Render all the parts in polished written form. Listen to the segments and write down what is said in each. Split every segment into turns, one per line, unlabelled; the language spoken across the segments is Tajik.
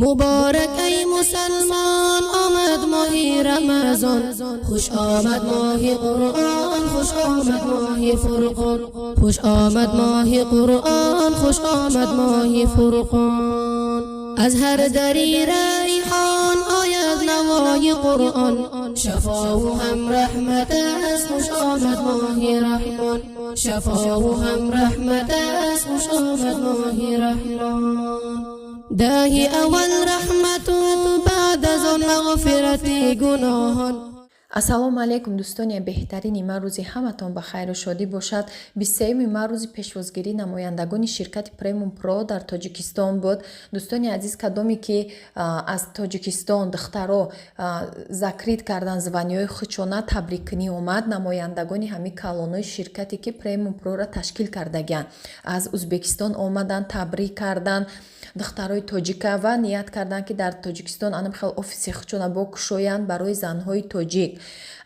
Муборак эй мусалмон, омад моҳи Рамазон. Хуш омад моҳи Қуръон, хуш омад моҳи Фурқон. Хуш омад моҳи Қуръон, хуш омад моҳи Фурқон. Аз ҳар дари райҳон ояд навои Қуръон. Шафову ҳам раҳмат аст, хуш омад моҳи Раҳмон. Шафову ҳам раҳмат аст, хуш омад моҳи Раҳмон. Даҳи аввал раҳмату баъд аз он мағфирати гуноҳон.
Ассалому алайкум, дӯстони беҳтарини ман. Рӯзи ҳаматон ба хайру шодӣ бошад. 23-юми май рӯзи пешвозгирии намояндагони ширкати Премиум Про дар Тоҷикистон буд. Дӯстони азиз, кадоме ки аз Тоҷикистон духтаро закрыть кардан званиҳои худшона, табриккунӣ омад. Намояндагони ҳамин калонои ширкате, ки Премиум Прора ташкил кардагианд, аз Узбекистон омаданд, табрик карданд духтарои тоҷика ва ният карданд, ки дар Тоҷикистон анам хел офиси худшона бокушоянд барои занҳои тоҷик.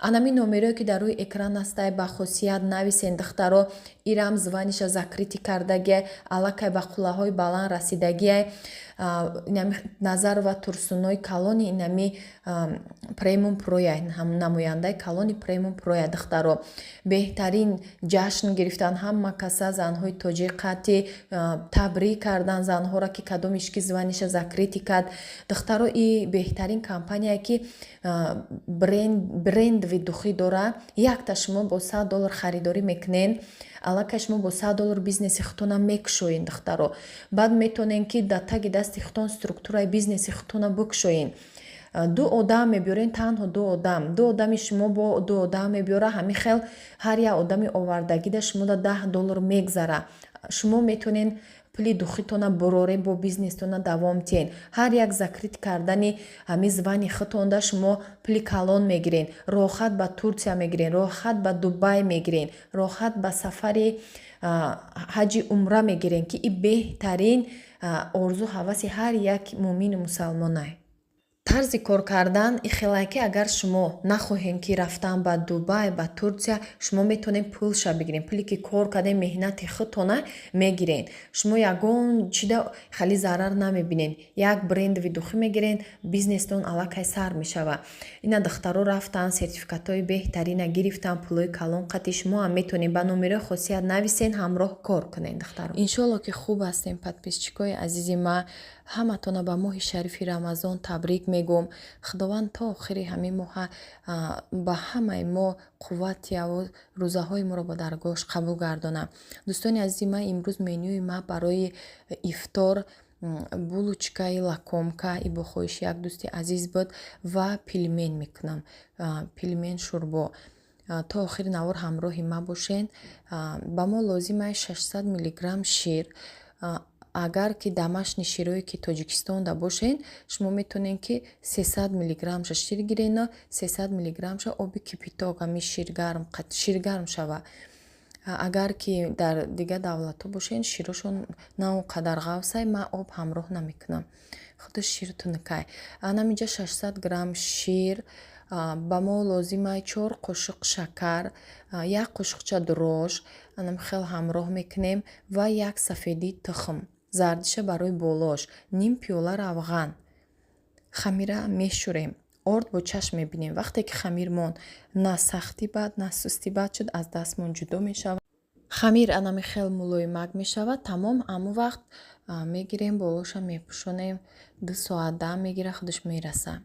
Анами номерое, ки дар рӯи экран ҳастай, ба хосият нависен. Духтаро, ирам званиша закрытый кардагия, аллакай ба қуллаҳои баланд расидагиай. Назарова Турсунои калони инами Премиум Проя, намояндаи калони Премиум Проя. Духтаро, беҳтарин ҷашн гирифтан ҳама каса, занҳои тоҷик қатъи табрик кардан занҳоро, ки кадомиш ки званиша закрытый кард. Духтаро, и беҳтарин компания, ки брендовый духи дора. Якта шумо бо 100 доллар харидорӣ мекунен, аллакай шумо бо 100 доллар бизнеси худтона мекушоен. Духтаро, баъд метавонен, ки дар таги дасти худтон структураи бизнеси худтона бикушоен. Ду одам мебиёрен, танҳо ду одам. Ду одами шумо бо ду одам мебиёра, ҳамин хел ҳар як одами овардагида шумода 10 доллар мегзара. Шумо метавонен пули духитона бурорен, бо бизнестона давом тиҳен. Ҳар як закрыть кардани ҳамин звани худтонда шумо пули калон мегирен, роҳат ба Турсия мегирен, роҳат ба Дубай мегирен, роҳат ба сафари ҳаҷи умра мегирен, ки и беҳтарин орзу ҳаваси ҳар як муъмину мусалмонай. Тарзи кор кардан ихелае, ки агар шумо нахоҳем, ки рафтан ба Дубай, ба Турсия, шумо метавонед пулша бигирен. Пуле ки кор кардем, меҳнати худтона мегирен. Шумо ягон чида хеле зарар намебинед. Як брендовый духи мегирен, бизнестон аллакай сар мешавад. Ина духтаро рафтан, сертификатҳои беҳтарина гирифтан, пулҳои калон қатӣ. Шумо ҳам метавонед ба номерои хосият нависен, ҳамроҳ кор кунед. Духтаро, иншоалло, ки хуб ҳастем. Подписчикои азизи ма, ҳаматона ба моҳи шарифи Рамазон табрик мегӯм. Худованд то охири ҳамин моҳа ба ҳамаи мо қувват диҳаву рӯзаҳои моро ба даргоҳаш қабул гардонад. Дӯстони азизи ман, имрӯз менюи ма барои ифтор булочкаи лакомка и бо хоҳиши як дӯсти азиз буд ва пельмен мекунам, пельмен шӯрбо. То охири навор ҳамроҳи ма бошен. Ба мо лозим аст 600 миллиграмм шир. Агар ки домашний широе, ки Тоҷикистонда бошен, шумо метавонед, ки 300 миллиграммша шир гирена, 300 миллиграммша оби кипяток, ҳамин ширгарм, ширгарм шава. Агар ки дар дигар давлатҳо бошен, широшон на он қадар ғафсай, ман об ҳамроҳ намекунам, худаш шир тунукай. Анаминҷа 600 грамм шир ба мо лозим ай, чор қошуқ шакар, як қошуқча дрожжи, анам хел ҳамроҳ мекунем ва як сафедии тухм, зардиша барои болош, ним пиёла равған. Хамира мешӯрем, орд бо чашм мебинем. Вақте ки хамирмон на сахтӣ бад, на сустӣ бад шуд, аз дастмон ҷудо мешавад, хамир анами хел мулоимак мешавад, тамом. Ҳамон вақт мегирем, болоша мепӯшонем, 2 соат дам мегирад, худаш мераса.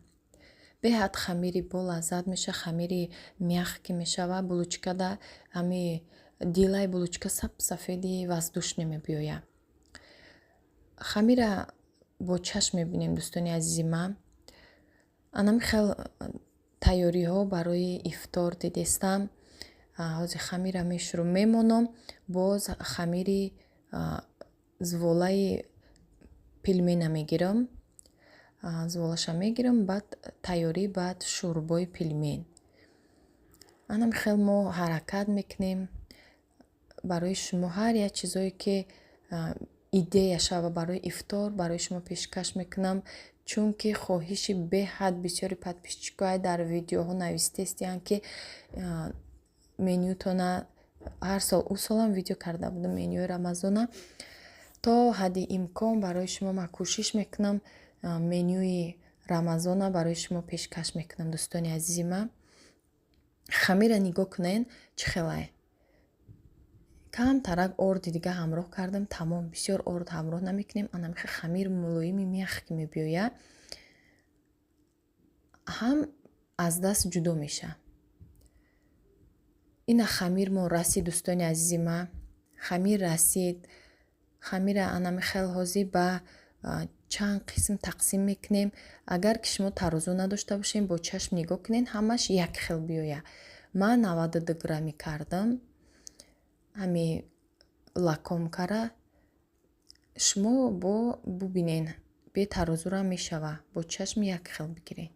Беҳад хамири болаззат мешавад, хамири мягкий мешавад. Булочкада ҳами дилаи булочка сап сафеди воздушный мебиёяд. Хамира бо чашм мебинем. Дӯстони азизи ман, анами хел тайёриҳо барои ифтор дидестам. Ҳозир хамира мешӯрум, мемонам, боз хамири зволаи пельмена мегирам, зволаша мегирам, баъд тайёрӣ, баъд шӯрбои пельмен. Анами хел мо ҳаракат мекунем барои шумо ҳар як чизое, ки идея шава барои ифтор, барои шумо пешкаш мекунам, чунки хоҳиши беҳад бисёри подписчикҳое дар видеоҳо навистестиянд, ки менютона ҳар сол. Ӯ солам видео карда будам менюи Рамазона. То ҳадди имкон барои шумо ман кӯшиш мекунам. Менюи Рамазона барои шумо пешкаш мекунам, дӯстони азизи ман. Хамира нигоҳ кунен, чӣ хелае. Камтарак орди дига ҳамроҳ кардам, тамом. Бисёр орд ҳамроҳ намекунем. Анамихе хамир мулоими мягкий мебиёяд, ҳам аз даст ҷудо мешавад. Ина хамир мо расид, дӯстони азизи ман, хамир расид. Хамира анами хел ҳозир ба чанд қисм тақсим мекунем. Агар ки шумо тарозу надошта бошем, бо чашм нигоҳ кунед, ҳамаш як хел биёяд. Ман 92 граммӣ кардам ҳами лакомкара. Шумо бо бубинен, бе тарозурам мешава, бо чашм як хел бигиред.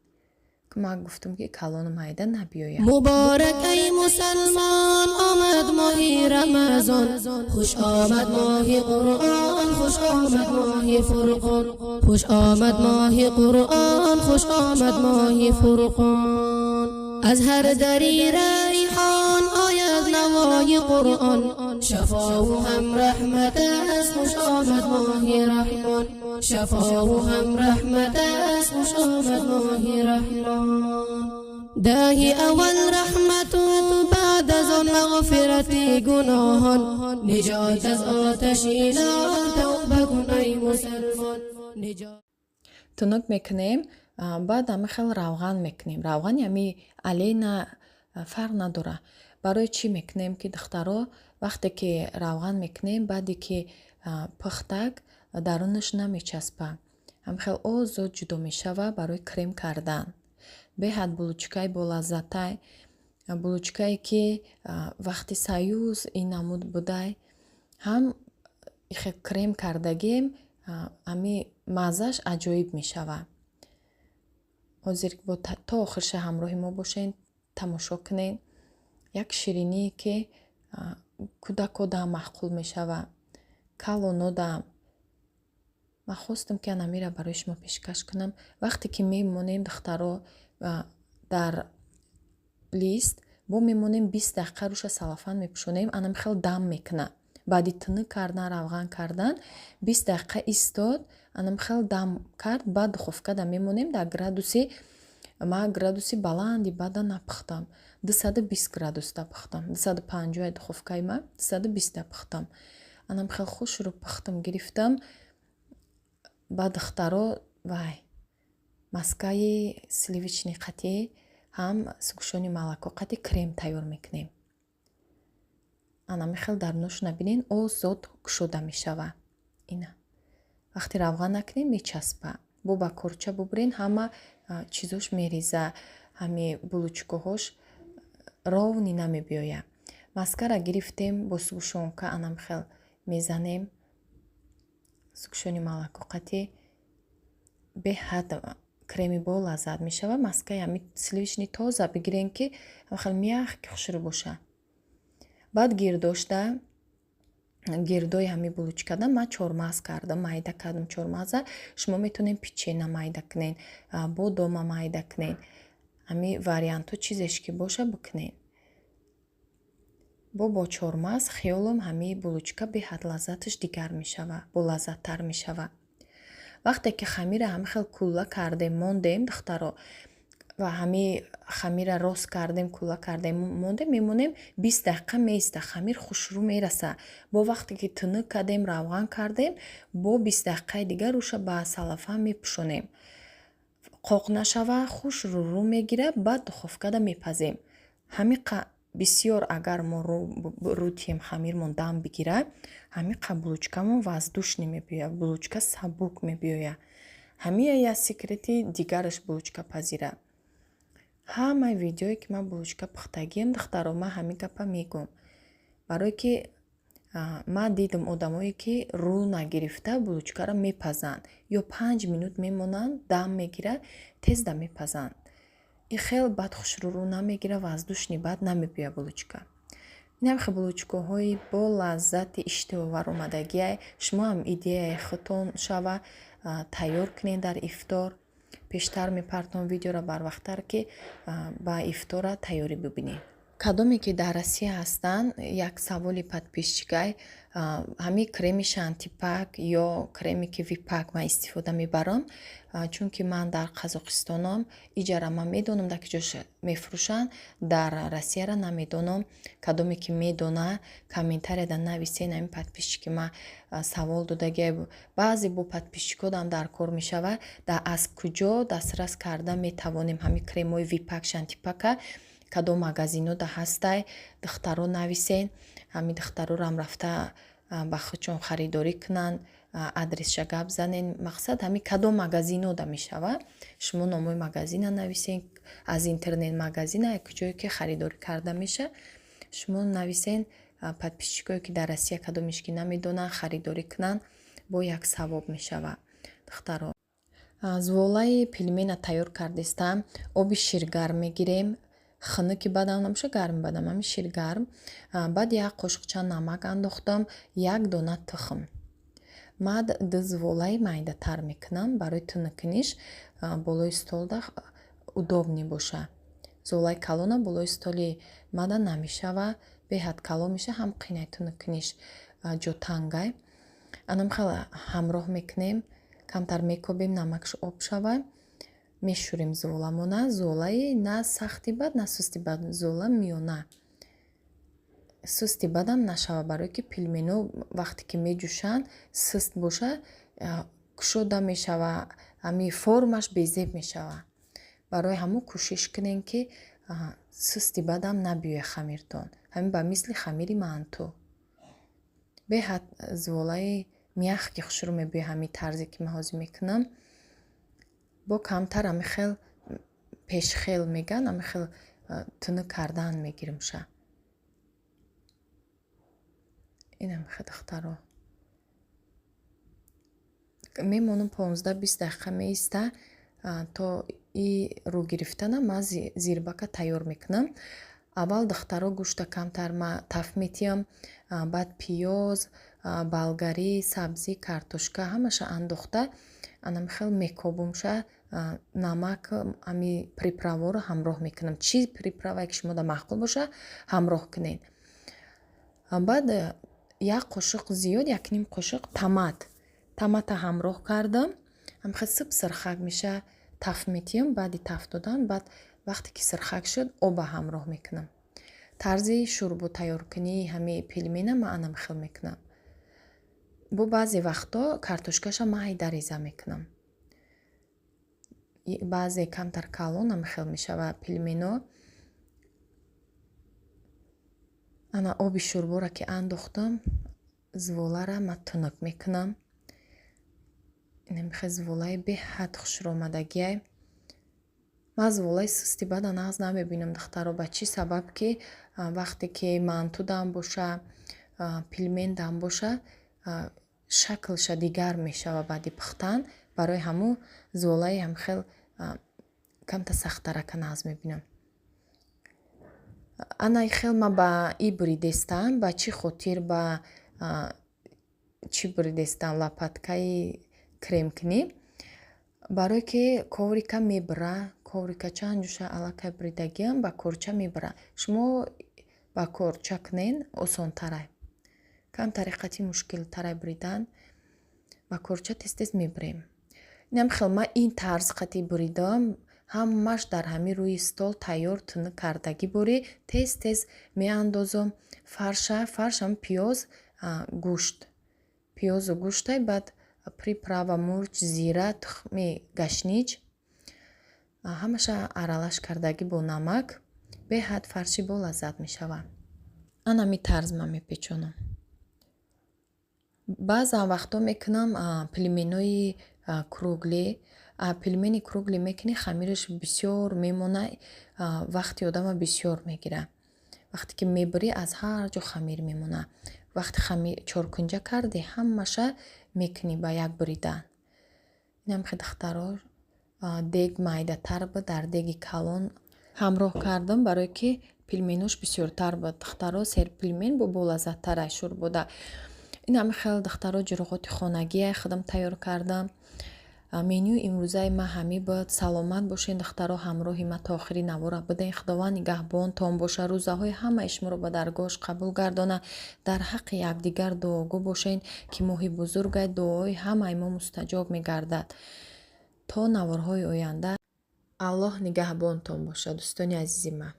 Ман гуфтам, ки калону майда набиёяд.
Муборак, ай мусалмон, омад моҳи Рамазон. Хуш омад моҳи Қуръон, хуш омад моҳи Фурқон. Хуш омад моҳи Қуръон, хуш омад моҳи Фурқон. Аз ҳар дари райҳон ояд навои Қуръон. Шафову ҳам раҳмат аст, хуш омад моҳи Раҳмон. Шафову ҳам раҳмат аст, хуш омад моҳи Раҳмон. Даҳи аввал раҳмату баъд аз он мағфирати гуноҳон. Ниҷот аз оташи нор, тавба кун, ай мусалмон.
Тунук мекунем, баъд ҳами хел равған мекунем. Равғани ҳами Олейна фарқ надора. Барои чӣ мекунем, ки, духтаро, вақте ки равған мекунем, баъде ки пухтак, дарунаш намечаспа, ҳами хел озод ҷудо мешава барои крем кардан. Беҳад булочкаи болаззатай, булочкае ки вақти союз ин намуд будай, ҳам ихе крем кардагем, ҳами маззаш аҷоиб мешава. Ҳозир то охирша ҳамроҳи мо бошед, тамошо кунед. Як шириние, ки кӯдакодам маъқул мешава, калонодам. Ман хостам, ки анамира барои шумо пешкаш кунам. Вақте ки мемонем, духтаро, дар лист бо мемонем, 20 дақиқа рӯша салафан мепӯшонем, анами хел дам мекуна. Баъди тунук кардан, равған кардан, 20 дақиқа истод, анами хел дам кард, баъд духовкада мемонем дар градуси, ман градуси баланди бада напухтам, 220 градуста пухтам, 250 духовкаи ма, 220-та пухтам. Анам хел хушрӯ пухтам, гирифтам. Баъд, духтаро, вай маскаи сливочный қатӣ, ҳам сгущённый молоко қатӣ крем тайёр мекунем. Анами хел даруношо набинен, озод кушода мешава. Ина вақте равған накунем, мечаспа. Бо ба корча бубурен, ҳама чизош мереза, ҳами булочкаҳош ровный намебиёяд. Маскара гирифтем, бо сгущёнка анам хел мезанем, сгущённый молоко қатӣ беҳад креми болаззат мешавад. Маскаи ҳами сливочный тоза бигирем, ки хел мягкий, хушрӯ боша. Баъд гирдошта, гирдои ҳами булочкада ман чормағз кардам, майда кардам чормағза. Шумо метавонед печенье майда кунед, бодома майда кунед, ҳами вариантҳо чизеш ки боша, бикунед. Бо чормағз хиёлам ҳами булочка беҳад лаззаташ дигар мешава, болаззаттар мешава. Вақте ки хамира ҳами хел кулла кардем, мондем, духтаро, ва ҳами хамира рост кардем, кулла кардем, мондем, мемонем, 20 дақиқа меиста, хамир хушрӯ мераса. Бо вақте ки тунук кардем, равған кардем, бо 20 дақиқаи дигар рӯша ба салафан мепӯшонем, қоқ нашава, хушрӯ рӯ мегирад. Баъд духовкада мепазем. Ҳамиқа бисёр агар мо рӯ тием, хамирмон дам бигирад, ҳамиқа булочкамон воздушный мебиёяд, булочка сабук мебиёяд. Ҳамия як секрети дигараш булочка пазира. Ҳамаи видеое ки ман булочка пухтагиам, духтаро, ман ҳамин гапа мегӯм, барое ки ман дидам одамое, ки рӯ нагирифта булочкаро мепазанд ё 5 минут мемонанд, дам мегирад, тез да мепазанд. Ин хел баъд хушрӯ рӯ намегирад, воздушный баъд намебиёяд булочка. Инам хел булочкаҳои бо лаззати иштиҳовар омадагиай. Шумо ҳам идеяи худтон шава, тайёр кунед дар ифтор. Пештар мепартом видеоро, барвақттар, ки ба ифтора тайёрӣ бибинед. Кадоме ки дар Россия ҳастанд, як саволи подписчикай: ҳамин креми Шантипак ё креми ки Випак ман истифода мебарам, чунки ман дар Қазоқистонам, иҷара ман медонам, дар ки ҷош мефурӯшанд, дар Россияра намедонам. Кадоме ки медона, комментарияда нависен. Ҳамин подписчики ман савол додагия, баъзе бо подписчикодам дар кор мешавад, дар аз куҷо дастрас карда метавонем ҳамин кремҳои Випак, Шантипака, кадом магазинода ҳастай, духтаро нависен. Ҳамин духтарорам рафта ба худшон харидорӣ кунанд, адресша гап занен. Мақсад, ҳамин кадом магазинода мешавад, шумо номои магазина нависен, аз интернет магазина, куҷое ки харидорӣ карда меша, шумо нависен. Подписчикое ки дар Россия, кадомеш ки намедонанд, харидорӣ кунанд, бо як савоб мешавад. Духтаро, зуволаи пельмена тайёр кардистам. Оби ширгарм мегирем, хунуки бадам набоша, гарми бадам, ҳамин ширгарм. Баъд як қошуқча намак андохтам, як дона тухм. Ман ду зуволаи майдатар мекунам, барои тунуккуниш болои столда удобный боша. Зуволаи калона болои столи мада намешава, беҳад калон меша, ҳам қинай тунуккуниш ҷотангай. Анамхел ҳамроҳ мекунем, камтар мекобем, намакш об шава, мешӯрем зуволамона. Зуволаи на сахти бад, на сусти бад, зувола миёна, сусти бадам нашава, барое ки пельмено вақте ки меҷӯшанд, суст боша, кушода мешава, ҳами формаш безеб мешава. Барои ҳамон кӯшиш кунем, ки сусти бадам набиёяд хамиртон, ҳамин ба мисли хамири манту. Беҳад зуволаи мягкий хушрӯ мебиёяд ҳамин тарзе ки ман ҳозир мекунам. Бо камтар ҳамин хел пешхел меган, ҳамин хел тунук кардан мегиримша. Инам хел, духтаро, мемонам, 15-20 дақиқа меиста, то и рӯ гирифтана. Ман зирбака тайёр мекунам. Аввал, духтаро, гӯшта камтар ма таф метиҳам, баъд пиёз, болгарӣ, сабзӣ, картошка ҳамаша андохта, анам хел мекобумша, намак, ҳами приправаро ҳамроҳ мекунам. Чӣ приправае ки шумода маъқул боша, ҳамроҳ кунед. Баъд як қошуқ, зиёд якним қошуқ томат, томата ҳамроҳ кардам. Ҳамхел сиб сирхак меша, таф метиҳам. Баъди таф додан, баъд вақте ки сирхак шуд, оба ҳамроҳ мекунам. Тарзи шӯрбо тайёркунии ҳами пельмена ман анам хел мекунам. Бо баъзе вақтҳо картошкаша майда реза мекунам, баъзе камтар калон ҳамихел мешава пельмено. Ана оби шӯрборо ки андохтам, зуволаро ман тунук мекунам. Инамихел зуволаи беҳад хушрӯомадагиай. Ман зуволаи сусти бада нағз намебинам, духтаро. Ба чӣ сабаб ки вақте ки мантудам боша, пельмендам боша, шаклша дигар мешава баъди пухтан. Барои ҳамун зуволаи ҳамхел камта сахттарака нағз мебинам. Ана хел ман ба и буридестам. Ба чӣ хотир, ба чӣ буридестам лопаткаи кремкунӣ? Барое ки коврика мебира, коврика чанд ҷуша аллакай буридагиам, ба корча мебира. Шумо ба корча кунен, осонтарай, кам тариқати мушкилтарай буридан. Ба корча тез тез мебирем. Инам хел ман ин тарз қати буридам. Ҳамаш дар ҳамин рӯи стол тайёр тунук кардагӣ бурӣ, тез тез меандозам фарша. Фаршам пиёз, гӯшт, пиёзу гӯштай, баъд приправа, мурч, зира, тухми гашнич, ҳамаша аралаш кардагӣ бо намак. Беҳад фарши бо лаззат мешавад. Анами тарз ман мепечонам. Баъзан вақтҳо мекунам пельменои круглый. Пельмени круглый мекунӣ, хамираш бисёр мемона, вақти одама бисёр мегирад. Вақте ки мебурӣ, аз ҳар ҷо хамир мемона. Вақте хамир чоркунҷа кардӣ, ҳамаша мекунӣ ба як буридан. Инам хе, духтаро, дег майдатар буд, дар деги калон ҳамроҳ кардам, барое ки пельменош бисёртар буд. Духтаро, сер пельмен бо болаззаттарай шӯрбода. Ин ҳами хел, духтаро, ҷурғоти хонагие худам тайёр кардам. Менюи имрӯзаи ма ҳамин буд. Саломат бошед, духтаро, ҳамроҳи ма то охири навора будем. Худованд нигаҳбонтон боша, рӯзаҳои ҳамаи шуморо ба даргоҳаш қабул гардона. Дар ҳаққи якдигар дуогӯ бошед, ки моҳи бузургай, дуои ҳамаи мо мустаҷоб мегардад. То наворҳои оянда, Аллоҳ нигаҳбонтон бошад, дӯстони азизи ман.